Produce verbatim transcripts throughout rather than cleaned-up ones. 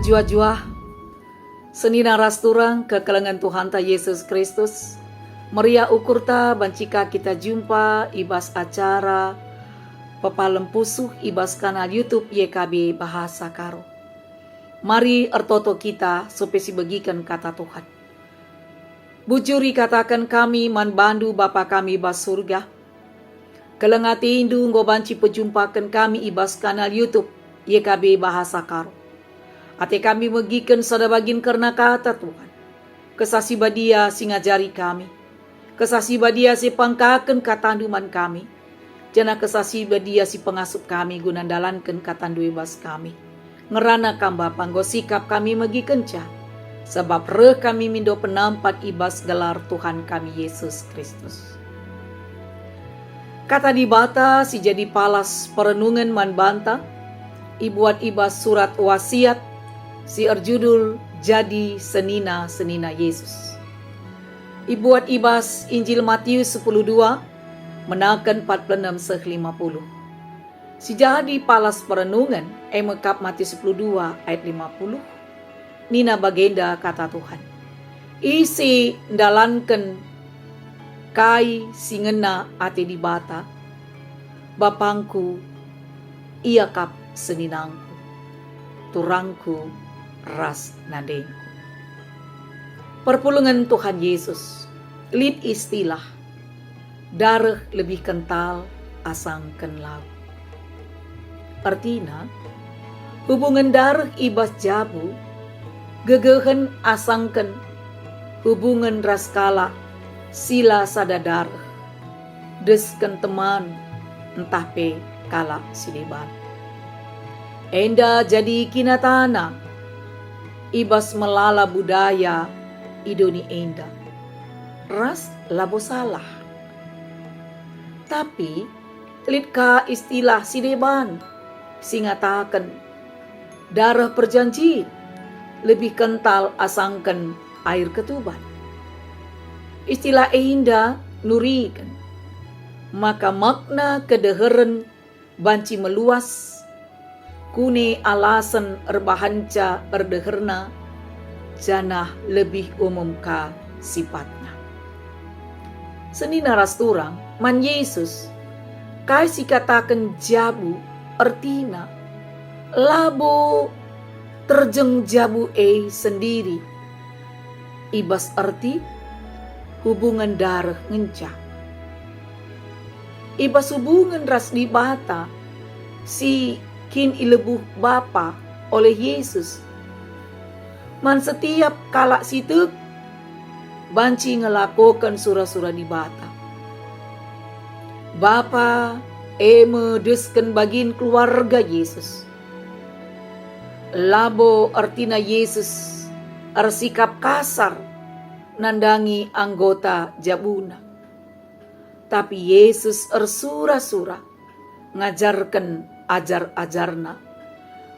Juah-juah, senina ras turang kekelengen Tuhanta Yesus Kristus, meriah ukurta banci ka kita jumpa i bas acara Pepalem Pusuh i bas kanal YouTube Y K B Bahasa Karo. Mari ertoto kita sope sibegiken Kata Tuhan. Bujur ikataken kami man bandu Bapa kami bas Surga, keleng atendu enggo banci pejumpaken kami i bas kanal YouTube Y K B Bahasa Karo. Ate kami megiken sada bagin kerna Kata Tuhan. Kesah Si Badia si ngajari kami. Kesah Si Badia si pangkaken katandu man kami. Janah Kesah Si Badia si pengasup kami guna ndalanken katandu i bas kami. Ngerana Kam Bapa enggo sikap kami megikenca, sabap reh kami mindo penampat i bas gelar Tuhan kami Yesus Kristus. Kata Dibata si jadi palas perenungen man banta, ibuat i bas surat wasiat si erjudul Jadi Senina-senina Yesus. Ibuat i bas Injil Matius sepuluh dua, menaken empat puluh enam seh lima puluh. Si jadi palas perenungen, e me kap Matius sepuluh dua ayat lima puluh, nina bagenda Kata Tuhan, "Ise ndalanken kai si ngena ate Dibata, BapangKu, ia kap seninangKu, turangKu ras nandengKu." Perpulungen Tuhan Yesus, lit istilah, "Dareh lebih kental asangken lau." Ertina, hubungen dareh i bas jabu, gegehen asangken hubungen ras kalak si la sada dareh, desken teman, ntah pe kalak si deban. Enda jadi kinatana i bas melala budaya i doni enda, ras labo salah. Tapi lit ka istilah si deban si ngataken, "Dareh perjanjin lebih kental asangken air ketuban." Istilah enda nuriken maka makna kedeheren banci meluas, kune alasen erbahanca erdeherna, janah lebih umum ka sipatna. Senina ras turang, man Yesus, kai si kataken jabu ertina labo terjeng jabu e sendiri, i bas erti hubungen dareh ngenca. I bas hubungen ras Dibata si kin ilebuh Bapa oleh Yesus, man setiap kalak si tek banci ngelakoken sura-sura Dibata. Bapa e me desken bagin keluarga Yesus. Labo ertina Yesus ersikap kasar nandangi anggota jabuna. Tapi Yesus ersura-sura ngajarken ajar-ajarNa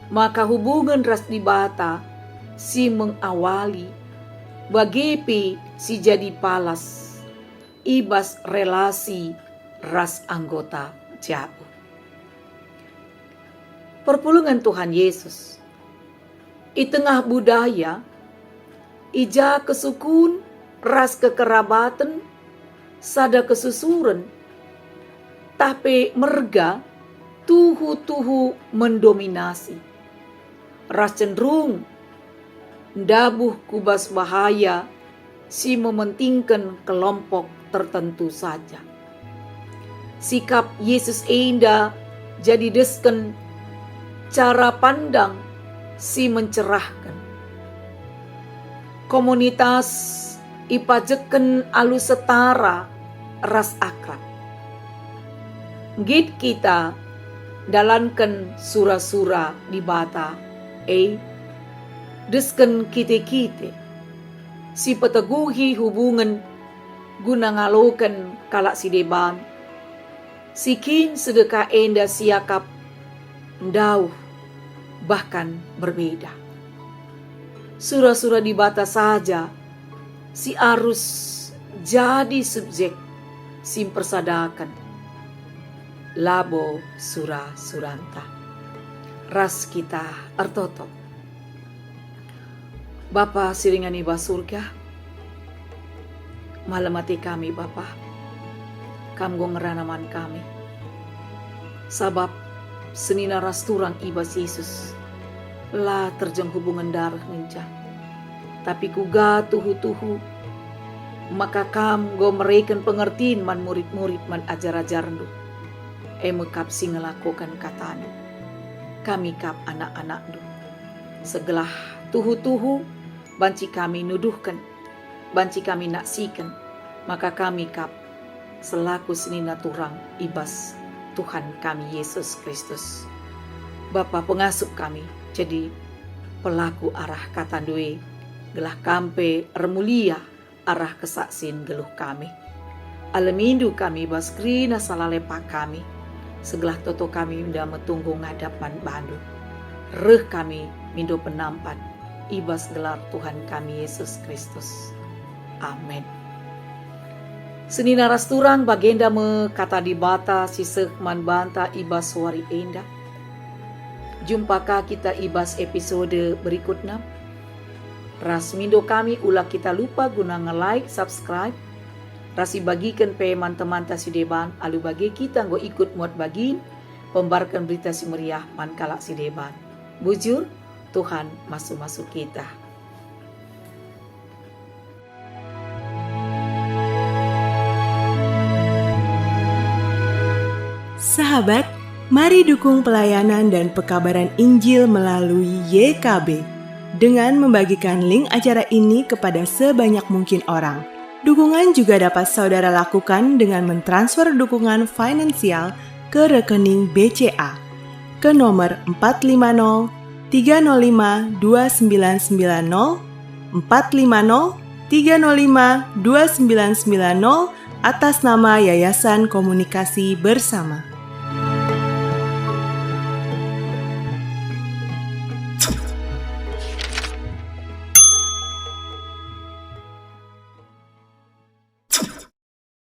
maka hubungen ras Dibata si mengawali, bage pe si jadi palas i bas relasi ras anggota jabu. Perpulungen Tuhan Yesus. I tengah budaya, i ja kesukun ras kekerabaten, sada kesusuren, tah pe merga tuhu-tuhu mendominasi, ras cenderung ndabuh ku bas bahaya si mementingken kelompok tertentu saja. Sikap Yesus enda jadi desken cara pandang si mencerahken. Komunitas ipajekken alu setara ras akrab. Nggit kita ndalanken sura-sura Dibata e, desken kite-kite si peteguhi hubungen guna ngaloken kalak si deban, si kin sedekah enda siakap ndauh, bahkan berbeda. Sura-sura Dibata saja si arus jadi subjek si mpersadaken, labo sura-suranta. Ras kita ertoto. Bapa si ringan i bas Surga, malem ate kami, Bapa. Kam enggo ngerana man kami. Sabap senina ras turang i bas Jesus la terjeng hubungen dareh ngenca. Tapi kuga tuhu-tuhu maka Kam enggo mereken pengertin man murid-murid, man ajar-ajarNdu, e me kap si ngelakoken kataNdu. Kami kap anak-anakNdu. Segelah tuhu-tuhu banci kami nuduhken, banci kami naksiken, maka kami kap selaku senina turang i bas Tuhan kami Yesus Kristus. Bapa, pengasup kami jadi pelaku arah kataNdu e, gelah Kam pe ermulia arah kesaksin geluh kami. AlemiNdu kami bas kerina salah lepak kami, segelah toto kami enda metunggung ngadap man baNdu. Reh kami mindo penampat i bas gelar Tuhan kami Yesus Kristus. Amin. Senina ras turang, bagenda me kata Dibata si seh man banta i bas wari enda. Jumpa ka kita i bas episode berikutna. Ras mindo kami, ula kita lupa guna nge-like, subscribe, ras ibagiken pe man temanta si deban, alu bage kita enggo ikut muat bagin pembarken Berita Si Meriah man kalak si deban. Bujur, Tuhan masu-masu kita. Sahabat, mari dukung pelayanan dan pekabaran Injil melalui Y K B dengan membagikan link acara ini kepada sebanyak mungkin orang. Dukungan juga dapat saudara lakukan dengan mentransfer dukungan finansial ke rekening B C A ke nomor empat lima nol tiga nol lima dua sembilan sembilan nol, empat lima nol tiga nol lima dua sembilan sembilan nol, atas nama Yayasan Komunikasi Bersama.